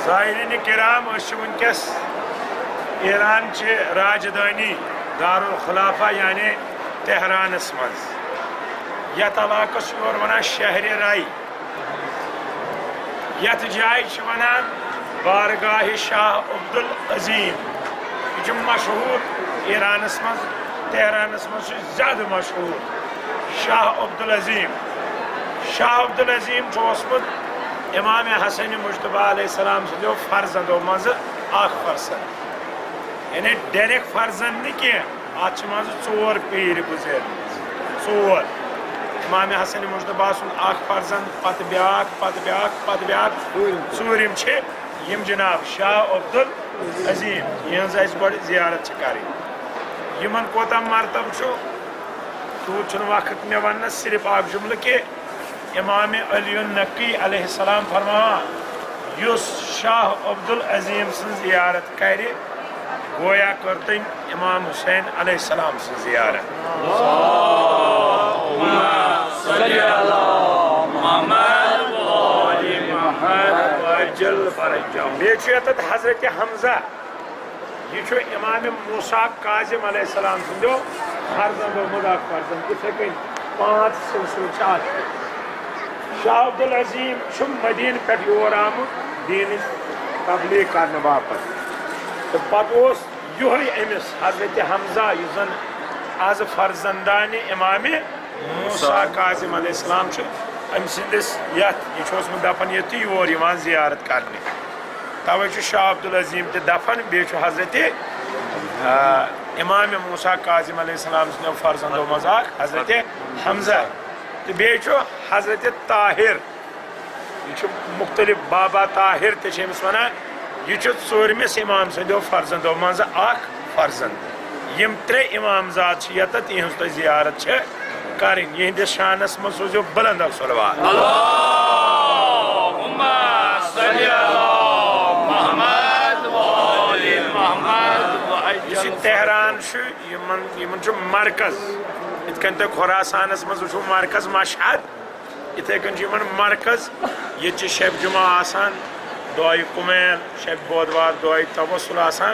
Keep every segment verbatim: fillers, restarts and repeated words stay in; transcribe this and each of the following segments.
زائرین کرام، أسۍ چھِ وٕنکیٚس ایران چہِ راجدھانی دارالخلافہ یعنی تہرانس منٛز۔ یتھ علاقس چھِ یورٕ ونان شہر رے۔ یتھ جایہِ چھِ ونان بارگاہ شاہ عبدالعظیم۔ یہِ چھُ مشہوٗر ایرانس منٛز، تہرانس منٛز چھُ زیادٕ مشہوٗر شاہ عبدالعظیم۔ شاہ عبدالعظیم چھُ اوسمُت امام حسن مجتبیٰ علیہ السلام سٕنٛدیو فرزندو منٛزٕ اکھ فرزند، یعنی ڈائریکٹ فرزند نہٕ کینٛہہ۔ اتھ چھِ منٛزٕ ژور پیٖرۍ گُزرمٕژ، ژور۔ امام حسن مجتبیٰ سُنٛد اکھ فرزند، پتہٕ بیٛاکھ، پتہٕ بیٛاکھ، پتہٕ بیٛاکھ، ژوٗرِم چھِ یِم جناب شاہ عبدالعظیم، یِہٕنٛز اَسہِ گۄڈٕ زیارت چھِ کرٕنۍ۔ یِمن کوتاہ مرتبہٕ چھُ، تیوٗت چھُنہٕ وقت مےٚ وننس، صرف اکھ جملہٕ کہِ امام علی النقی علیہ السلام فرماوان، یُس شاہ عبدالعظیم سٕنٛز زیارت کرِ، گویا کٔر تٔمۍ امام حسین علیہ السلام سٕنٛز زیارت۔ صلی علی محمد و آل محمد وعجل فرجہم۔ بیٚیہِ چھُ ییٚتٮ۪تھ حضرت حمزہ، یہِ چھُ امام موسیٰ کاظم علیہ السلام سٕنٛدیو فرزندو منٛز اکھ فرزند، یِتھے کٔنۍ پانٛژھ سلسلہٕ چھِ اتھ پٮ۪ٹھ۔ شاہ عبدالعظیم چھُ مدینہٕ پٮ۪ٹھ یور آمُت دینٕچ تبلیغ کرنہٕ باپتھ، تہٕ پتہٕ اوس یِہوٚے أمِس حضرت حمزہ، یُس زن از فرزندان امام موسیٰ کاظم علیہ السلام چھُ أمۍ سٕنٛدِس یتھ، یہِ چھُ اوسمُت دفن ییٚتہِ، یور یِوان زیارت کرنہِ۔ توے چھُ شاہ عبدالعظیم تہِ دفن، بیٚیہِ چھُ حضرت، آ، امام موسیٰ کاظم علیہ السلام سٕنٛدیو فرزندو منٛز اکھ حضرت حمزہ، تہٕ بیٚیہِ چھُ حضرت طاہر۔ یہِ چھُ مُختٔلِف، بابا طاہر تہِ چھِ أمِس وَنان۔ یہِ چھُ ژوٗرمِس اِمام سٕنٛدیو فرزندو منٛزٕ اکھ فرزند۔ یِم ترٛےٚ اِمام زاد چھِ ییٚتٮ۪تھ، یِہٕنٛز تۄہہِ زیارت چھِ کرٕنۍ۔ یِہِنٛدِس شانس منٛز سوٗزِو بُلند اکھ صلوات۔ اللہم صل علی محمد و آل محمد و عجل۔ یُس یہِ تہران چھُ، یِمن، یِمن چھُ مرکز، یِتھ کٔنۍ تۄہہِ خُراسانس منٛز وٕچھِو مرکز مشہد، یِتھے کٔنۍ چھُ یِمن مرکز۔ ییٚتہِ چھِ شب جمعہ آسان، دۄہہِ کُمین، شب بودوار، دۄہہِ توسل آسان۔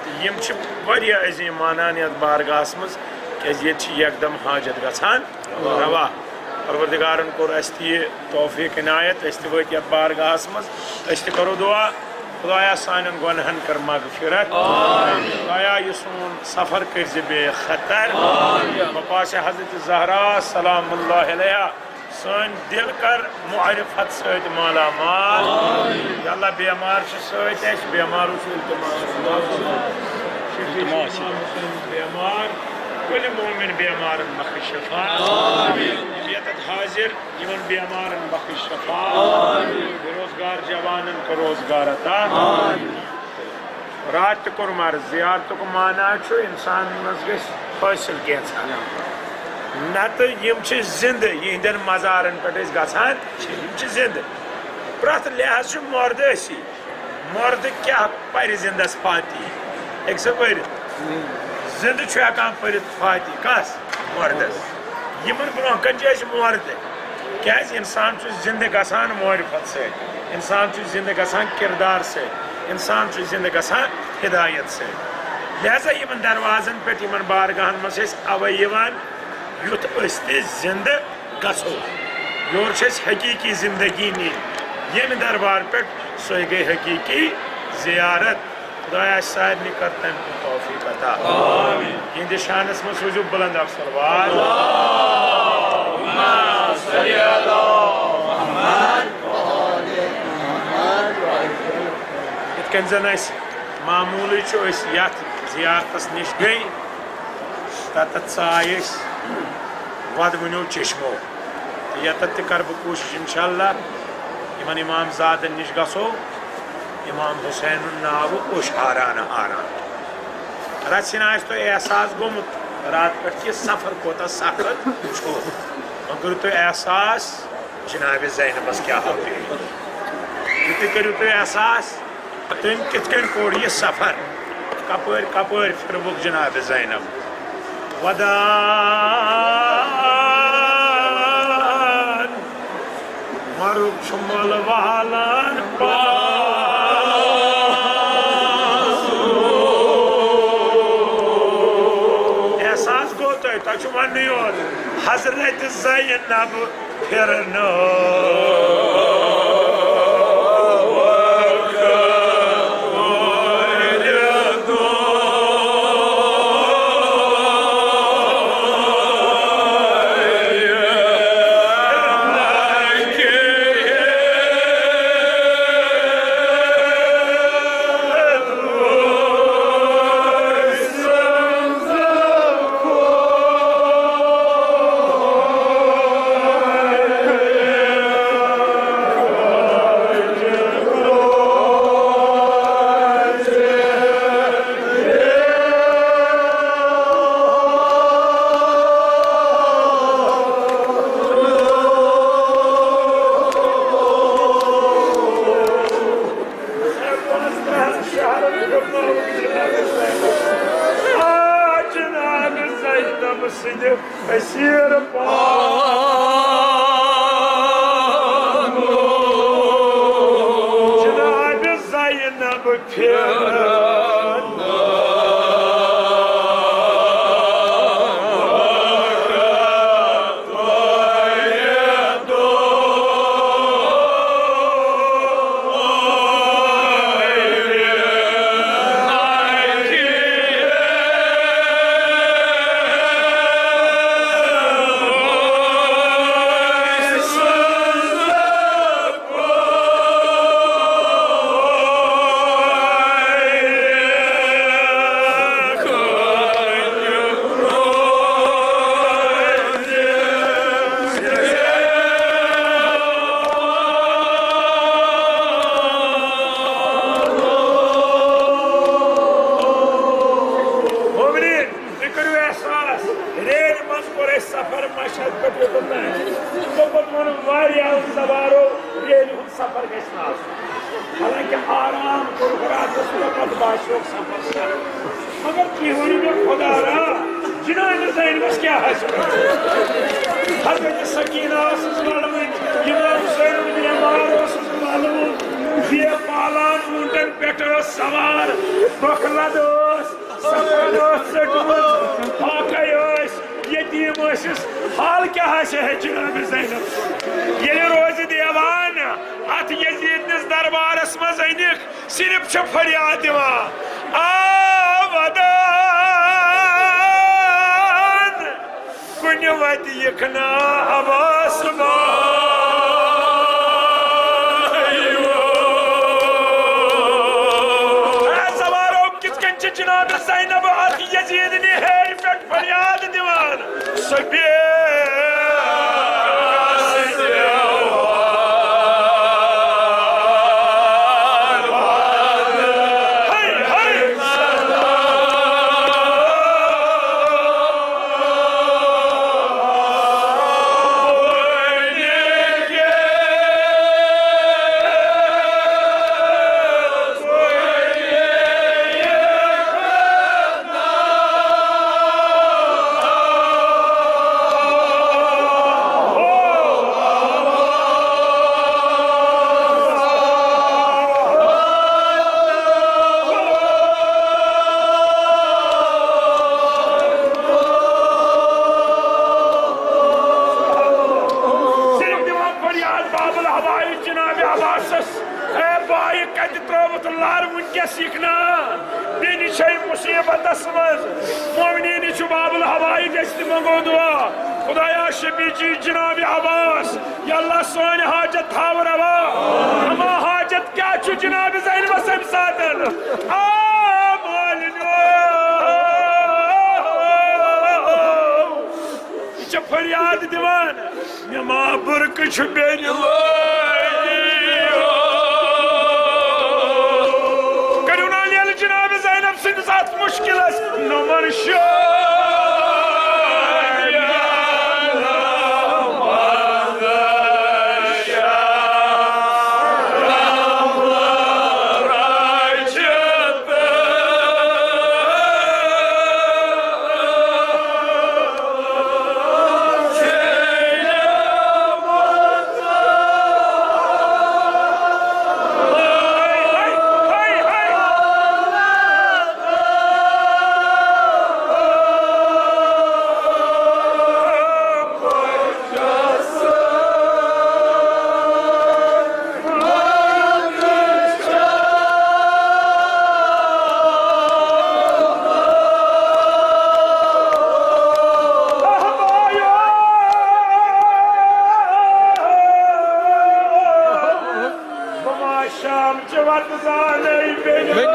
تہٕ یِم چھِ واریاہ عظیم مانان یتھ بارگاہس منٛز، کیازِ ییٚتہِ چھِ یکدم حاجت گژھان روا۔ پروردگارن کوٚر اسہِ تہِ یہِ توفیق عنایت، أسۍ تہِ وٲتۍ یتھ بارگاہس منٛز، أسۍ تہِ کرو دعا، خدایا سانٮ۪ن گۄنہن کر مغفرت، خدایا یہِ سون سفر کٔرۍ زِ بے خطر۔ وپاسِ حضرت زہرا سلام اللہ علیہا سٲنۍ دِل کر معرفت سۭتۍ مالا مال۔ یا اللہ، بیمار چھِ سۭتۍ اَسہِ، بیمارو چھُ التماس۔ شفیع امام حسین بیمار، کُلہِ مومن بیمارن بخش شفا۔ یِم ییٚتٮ۪تھ حاضر، یِمن بیمارن بخش شفا۔ بے روزگار جوانن کر روزگار عطا۔ راتھ تہِ کوٚر مرض۔ زیارتُک معنی چھُ اِنسانس گژھِ حٲصِل کینٛژھا۔ نتہٕ یِم چھِ زِندٕ، یِہنٛدٮ۪ن مزارن پٮ۪ٹھ أسۍ گژھان چھِ، یِم چھِ زِندٕ۔ پرٛٮ۪تھ لحاظ چھُ مۄردٕ أسی۔ مۄردٕ کیٛاہ پرِ زِندس فاتحی؟ ہیٚکہِ سا پٔرِتھ؟ زِندٕ چھُ ہٮ۪کان پٔرِتھ فاتحی۔ کس؟ مۄردس۔ یِمن برونٛہہ کنہِ چھِ أسۍ مۄردٕ۔ کیٛازِ؟ اِنسان چھُ زِندٕ گژھان معرفت سۭتۍ، اِنسان چھُ زِندٕ گژھان کِردار سۭتۍ، اِنسان چھُ زِندٕ گژھان ہدایت سۭتۍ۔ لہذا یِمن دروازن پٮ۪ٹھ، یِمن بارگاہن منٛز چھِ أسۍ اَوَے یِوان، یُتھ أسۍ تہِ زِندٕ گژھو۔ یورٕ چھِ أسۍ حقیٖقی زِندگی نِنۍ۔ ییٚمہِ دربار پٮ۪ٹھ، سۄے گٔے حقیٖقی زیارت۔ خدایا، اَسہِ سارنٕے کر تَمہِ کُن توفیٖق عطا۔ آمین۔ یِہنٛدِس شانس منٛز سوٗزِو بُلند اکھ صلوات۔ اللہم صل علی محمد۔ یِتھ کٔنۍ زن اَسہِ معموٗلٕے چھُ، أسۍ یتھ زیارتس نِش گٔے، تتتھ ژاے أسۍ وۄدوٕنیو چشمو۔ تہٕ یتتھ تہِ کرٕ بہٕ کوٗشش انشاءاللہ، یِمن امام زادن نِش گژھو، امام حسینُن ناوٕ اوٚش ہاران ہاران۔ رژھِ ہنا آسہِ تۄہہِ احساس گوٚمُت راتہٕ پٮ۪ٹھ کہِ سفر کوٗتاہ سخت چھُ۔ وۄنۍ کٔرِو تُہۍ احساس جناب زینبس کیٛاہ حال پیٚیہِ۔ یہِ تہِ کٔرِو تُہۍ احساس۔ تٔمۍ کِتھ کٔنۍ کوٚڑ یہِ سفر؟ کپٲرۍ کپٲرۍ پھِروُکھ جناب زینب؟ ودان مرُک چھُ مۄل والان پان۔ یوت حضرت زینب پھرنٲو۔ آ، جناب زینب سٕنٛدِ اسیر پانو۔ جناب زینب پھرن۔ مومنین، تُہۍ کٔرِو احساس، ریلہِ منٛز کوٚر اَسہِ سفر مشہد پٮ۪ٹھ یوٚتَن تام۔ تہٕ پَتہٕ ووٚنُن واریاہو سوارو، ریلہِ ہُنٛد سفر گژھِ نہٕ آسُن۔ حالانکہ آرام کوٚر راتس، مےٚ پتہٕ باسیو سفر سخ۔ مگر تُہۍ ؤنِو مےٚ، خۄدا را، جناب زینبس کیٛاہ آسہِ کوٚرمُت؟ حضرت سکینہ ٲسٕس لڑوٕنۍ، امام حسین بن عمار اوسُس لڑوُن، بے پالان اوٗنٹن پٮ۪ٹھ ٲس سوار، بۄکھٕ لد ٲس، سفر ٲس ژٔٹمٕژ، فاقے ٲسۍ، یتیٖم ٲسِس، حال کیٛاہ آسہِ ہے جناب زینب سُنٛد؟ ییٚلہِ روزِ دیوان اتھ یزیدنِس دربارس منٛز أنِکھ، صرف چھِ فریاد دِوان، آ ودان، کُنہِ وتہِ یِکھ نا عباس بایو۔ اے سوارو، کِتھ کٔنۍ چھِ جناب زینب اتھ یزیدنہِ ہیرِ پٮ۪ٹھ فریاد دِوان؟ سۄ بے صرف دِوان فریاد بابل ہوایہِ جناب عباسس، اے بایہِ کتہِ ترٲوتھ لر وٕنکیٚس یِکھ نا؟ بیٚنہِ چھے مُصیٖبتس منٛز۔ مومنیٖنٕے چھُ بابل ہوایہِ دٔسۍ تہِ منٛگو دُعا۔ خدایا شفیع جی جناب عباس، یا اللہ سٲنۍ حاجت تھاو روا۔ اما حاجت کیٛاہ چھُ جناب زینبس اَمہِ ساتن؟ آ مٲلِنیو۔ یہِ چھےٚ فریاد دِوان، مےٚ ما برقہٕ چھُ بیٚنہِ لٲگِتھ۔ کٔرِو نا ییٚلہِ جناب زینب سٕنٛدِس اتھ مُشکِلس نمن شٲمِل۔ چہِ وتہٕ زانَے بیٚنہِ۔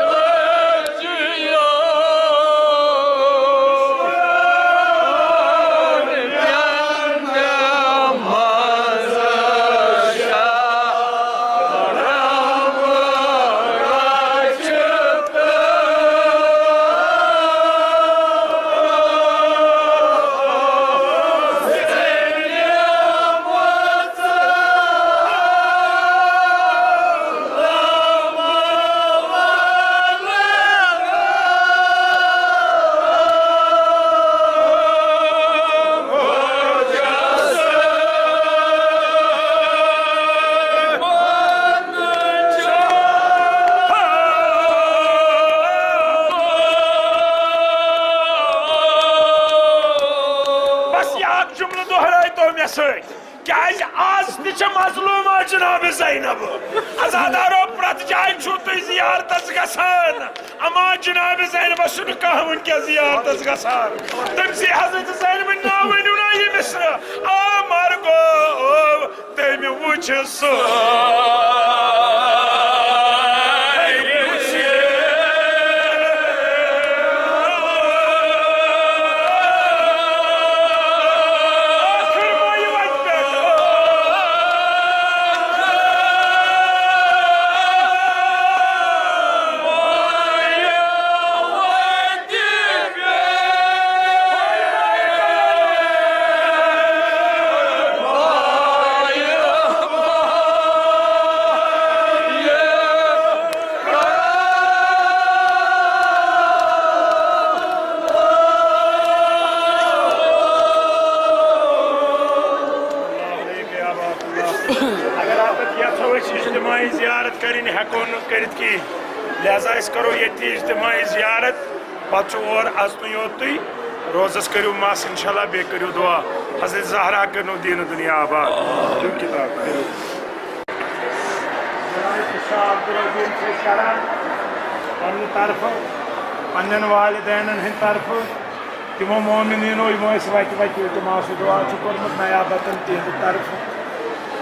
بس یہِ اکھ جملہٕ دۄہرٲے تو مےٚ سۭتۍ۔ کیازِ آز تہِ چھِ مظلومہ جناب زینب۔ عزادارو، پرٛٮ۪تھ جایہِ چھِو تُہۍ زیارتس گژھان، اما جناب زینبس چھُنہٕ کانٛہہ وٕنکیٚس زیارتس گژھان۔ تٔمۍ سٕے حضرت زینبٕنۍ ناو ؤنِو نا یہِ مصرٕ۔ آ مرگو، تٔمۍ وٕچھ سُہ۔ اگر آپ یژھو أسۍ اجتماعی زیارت کرٕنۍ، ہٮ۪کو نہٕ کٔرِتھ کینٛہہ، لہذا أسۍ کرو ییٚتھی اجتماعی زیارت۔ پتہٕ چھُ اور اژنُے یوت تُہۍ۔ روزس کٔرِو مَس انشاءاللہ، بیٚیہِ کٔرِو دُعا۔ حضرت زہرا کٔرنو دیٖنہٕ دُنیا آباد۔ دیُن کِتاب کٔرِو۔ جناب شاہ عبدالعظیم چھِ أسۍ کران پننہِ طرفہٕ، پننٮ۪ن والدینن ہٕنٛدِ طرفہٕ، تِمو مومنیٖنو یِمو اَسہِ وتہِ وتہِ التماس و دُعا چھُ کوٚرمُت نیابتن تِہنٛدِ طرفہٕ۔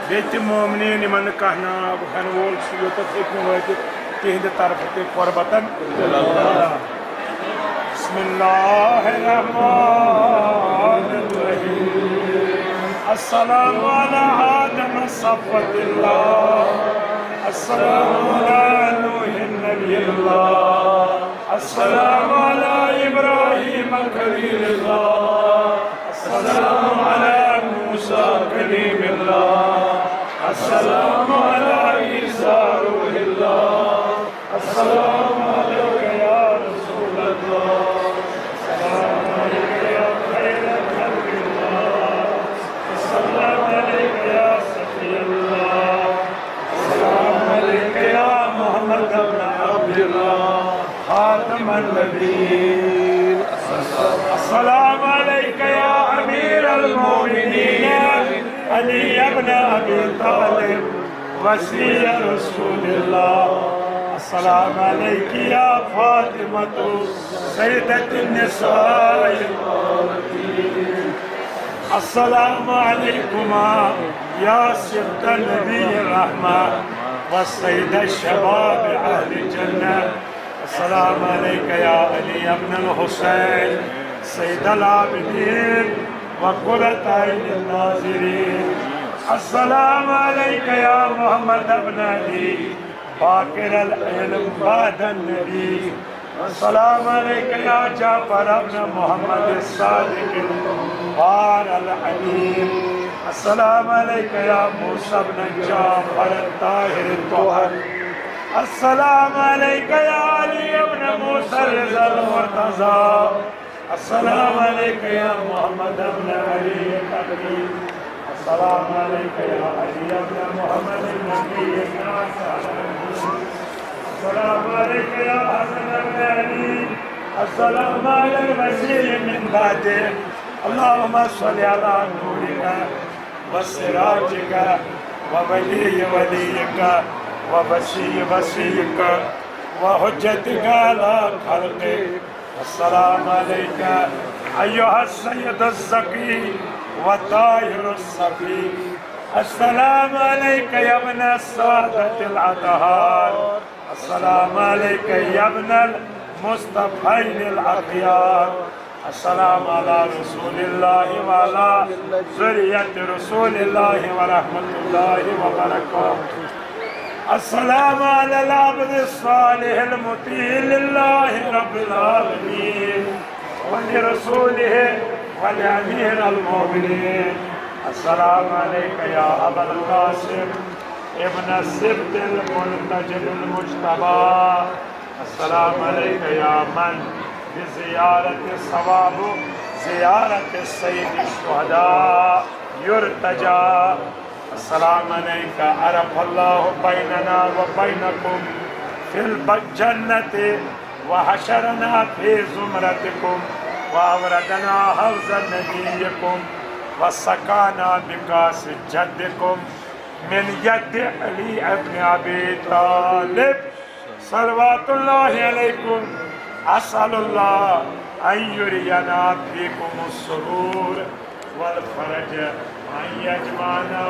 بیٚیہِ تِم مومنیٖن یِمن نہٕ کانٛہہ ناو ہٮ۪نہٕ وول چھُ، یوٚتَتھ ہیٚکہِ نہٕ وٲتِتھ، تِہنٛدِ طرفہٕ تہِ قربتن۔ بسم اللہ الرحمن الرحیم۔ السلام علی آدم صفوة اللہ۔ السلام علی نوح نبی اللہ۔ السلام علی ابراہیم خلیل اللہ۔ السلام علی موسی کلیم اللہ۔ السلام علی عیسی روح اللہ۔ السلام علیک یا رسول اللہ۔ السلام علیک یا خیر خلق اللہ۔ السلام علیک یا صفی اللہ۔ السلام علیک یا محمد ابن عبد اللہ۔ خاتم النبیین۔ السلام علیک یا امیر المومنین علی ابن ابی طالب وصی رسول اللہ۔ السلام علیک یا فاطمۃ سیدۃ النساء۔ السلام علیکما یا سبط نبی الرحمہ و سید شباب اہل جنہ۔ السلام علیک یا علی ابن الحسین سید العابدین و قرۃ عین الناظرین۔ السلام علیک یا محمد ابن علی باقر العلم بعد النبی۔ السلام علیک یا جعفر ابن محمد الصادق البار الامین۔ السلام علیک یا موسی ابن جعفر الطاہر الطہر۔ السلام علیک یا علی ابن موسی الرضا المرتضی۔ السلام علیک یا محمد ابن علی النبی۔ السلام علیک یا علی ابن محمد النبی۔ السلام علیک یا حسن ابن علی۔ السلام علی الوصی من بعدہ۔ اللہم صل علی نورک و سراجک و ولی ولیک و وصی وصیک و حجتک علی خلقک۔ السلام علیک ایھا السید الزکی و طاہر الصفی۔ السلام علیک یا ابن السادۃ الاطہار۔ السلام عليك يا ابن المصطفين الأخيار. السلام على رسول الله وعلى ذرية رسول الله ورحمة الله وبركاته. السلام على العبد الصالح المطيع لله رب العالمين ولرسوله ولأمير المؤمنين. السلام عليك يا أبا القاسم ابن السبط المنتجب المجتبى. السلام عليك يا من بزيارة ثواب زيارة سيد الشهداء يرتجى. السلام عليك، عرف الله بيننا وبينكم في الجنة، وحشرنا في زمرتكم، وأوردنا حوض نبيكم، وسقانا بكأس جدكم من يد علي بن أبي طالب. صلوات الله عليكم. أسأل الله أن يرينا فيكم السرور والفرج، وأن يجمعنا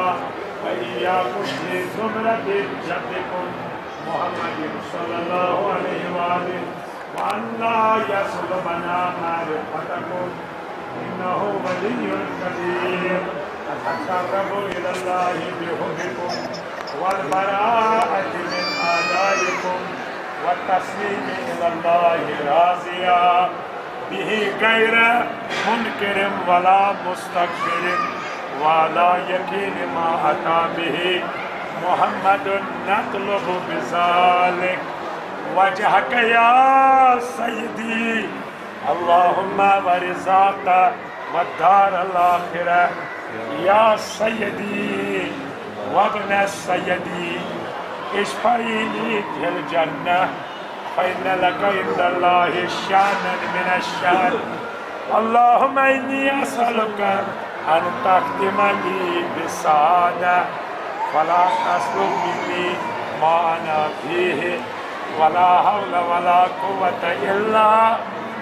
وإياكم في زمرة جدكم محمد صلى الله عليه وآله، وأن لا يسلبنا معرفتكم إنه ولي قدير. أتقرب إلى الله بحبكم والبراءة من أعدائكم والتسليم إلى الله راضيا به غير منكر ولا مستكبر، وعلى يقين ما أتى به محمد نطلب بذلك وجهك يا سيدي. اللهم ورزاق والدار الآخرة يا سيدي وابن سيدي، اشفعي لي في الجنة، فإن لك عند الله شأنا من الشأن. اللهم إني أسألك أن تختم لي بالسعادة، فلا تسلب مني ما أنا فيه، ولا حول ولا قوة إلا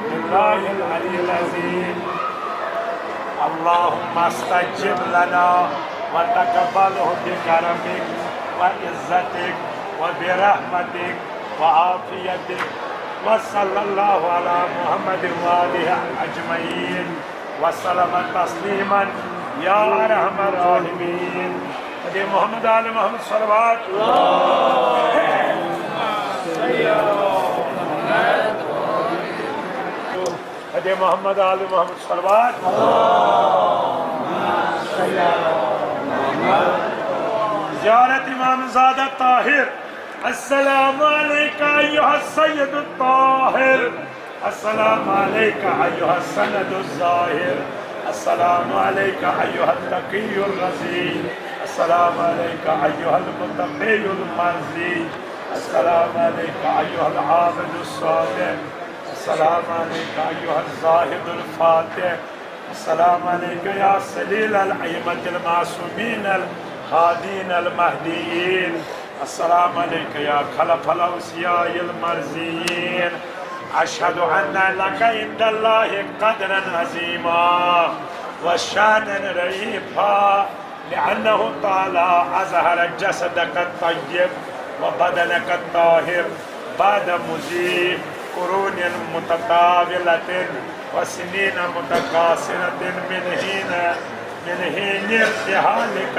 بالله العلي العظيم. اللهم استجب لنا وتقبله بكرمك وعزتك وبرحمتك وعافيتك. وصلى الله على محمد وآله أجمعين وسلم تسليما يا أرحم الراحمين. ادي محمد آل محمد صلوات. ادي محمد آل محمد صلوات. زيارة امام زادہ طاهر. السلام عليك أيها السيد الطاهر. السلام عليك أيها السند الظاهر. السلام عليك أيها التقي الرزي. السلام عليك أيها المتقي المرزي. السلام عليك أيها العابد الصالح. السلام عليك أيها الزاهد الفاتح. السلام عليك يا سليل الأئمة المعصومين الهادين المهديين. السلام عليك يا خلف الأوصياء المرزيين. أشهد أن لك عند الله قدرا عظيما وشأنا رهيبا، لأنه تعالى أظهر جسدك الطيب وبدنك الطاهر بعد مضي قرون متطاولة وسنين متقاصرة من حين، من حين ارتحالك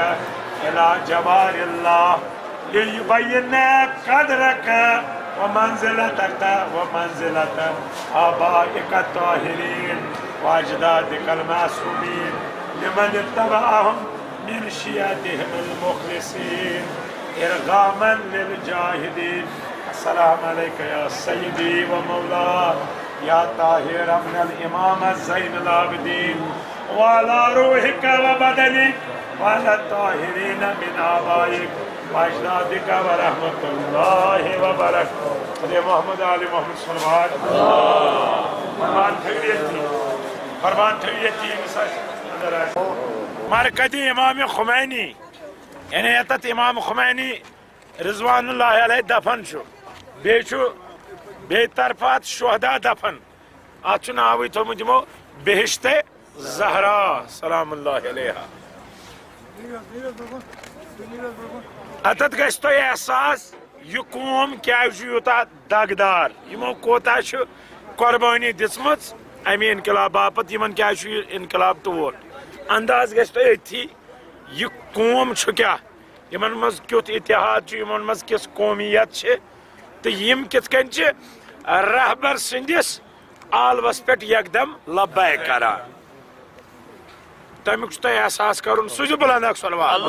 إلى جوار الله، ليبين قدرك ومنزلتك ومنزلة آبائك الطاهرين وأجدادك المعصومين لمن اتبعهم من شيعتهم المخلصين إرغاما للجاهدين. السلام عليك يا سيدي ومولاي يا طاهر ابن الإمام زين العابدين، وعلى روحك وبدنك وعلى الطاهرين من آبائك وأجدادك ورحمة الله وبركاته. ادے محمد آل محمد صلوات۔ فرمان تھٲوِو ییٚتی۔ فرمان تھٲوِو ییٚتی، ییٚمِس آسہِ نظر آسہِ۔ مرقد امام خمینی، یعنی ییٚتٮ۪تھ امام خمینی رضوان اللہ علیہ دفن چھُ، بیٚیہِ چھُ بیٚیہِ طرفہٕ اَتھ شہدا دفن۔ اَتھ چھُ ناوٕے تھوٚومُت یِمو بہشت زہرا سلام اللہ علیہا۔ اَتٮ۪تھ گژھِ تۄہہِ احساس، یہِ قوم کیازِ چھُ یوٗتاہ دگدار؟ یِمو کوتاہ چھُ قۄربٲنی دِژمٕژ اَمہِ انقلاب باپتھ؟ یِمن کیازِ چھُ یہِ انقلاب ٹوٹھ؟ انداز گژھِ تۄہہِ أتھی، یہِ قوم چھُ کیٛاہ، یِمن منٛز کیُتھ اتحاد چھُ، یِمن منٛز کِژھ قومیت چھِ، تہٕ یِم کِتھ کٔنۍ چھِ رہبر سٕنٛدِس آلوس پٮ۪ٹھ یکدم لبیک کران۔ تمیُک چھُ تۄہہِ احساس کرُن، سوٗزِو بلند اکھ صلوات۔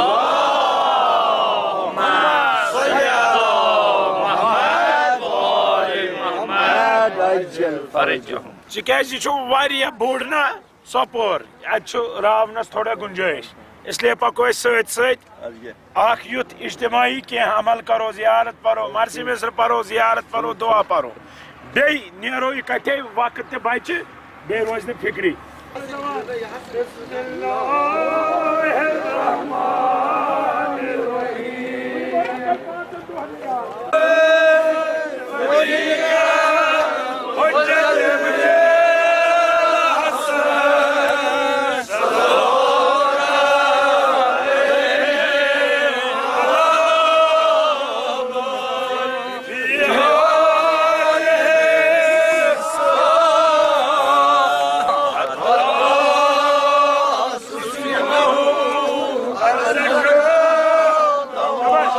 تِکیازِ یہِ چھُ واریاہ بوٚڑ نا ژۄپور، اتہِ چھُ راونس تھوڑا گنجٲیش، اس لیے پکو أسۍ سۭتۍ سۭتۍ۔ اکھ یُتھ اجتماعی کینٛہہ عمل کرو، زیارت پرو، مرثی مصر پرو، زیارت پرو، دعا پرو، بیٚیہِ نیرو یہِ کتے وقت تہِ بچہِ، بیٚیہِ روزِ نہٕ فکری۔ بسم اللہ الرحمن الرحیم۔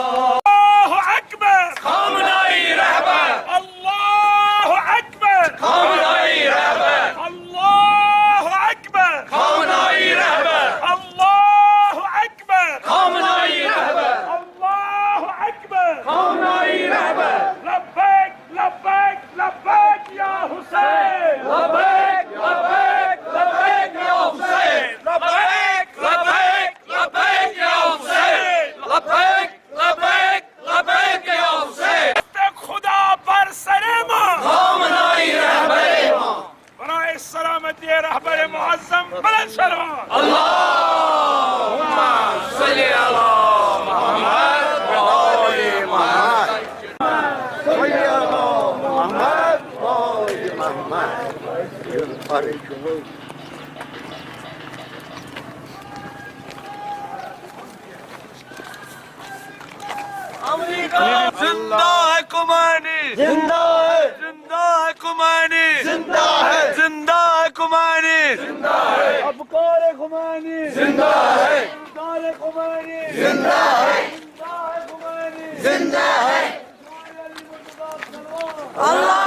الله أكبر. خامنه‌ای رهبر. الله أكبر. خامنه‌ای رهبر. الله أكبر. خامنه‌ای رهبر. الله أكبر. خامنه‌ای رهبر. الله أكبر. خامنه‌ای رهبر. لبيك، لبيك، لبيك يا حسين. لبيك، لبيك، لبيك يا حسين. لبيك، لبيك، لبيك يا حسين. لبيك، لبيك، لبيك يا حسين. خدا بر سر ما. خامنه‌ای رهبر ما. برای سلامتی رهبر معظم بلند صلوات. اللهم صل على محمد و آل محمد. صل على محمد و آل محمد. زندہ ہے خمینی! زندہ ہے! زندہ ہے خمینی! زندہ ہے! زندہ ہے خمینی! زندہ ہے! افکار خمینی! زندہ ہے! افکار خمینی! زندہ ہے! زندہ ہے خمینی! زندہ ہے! اللہ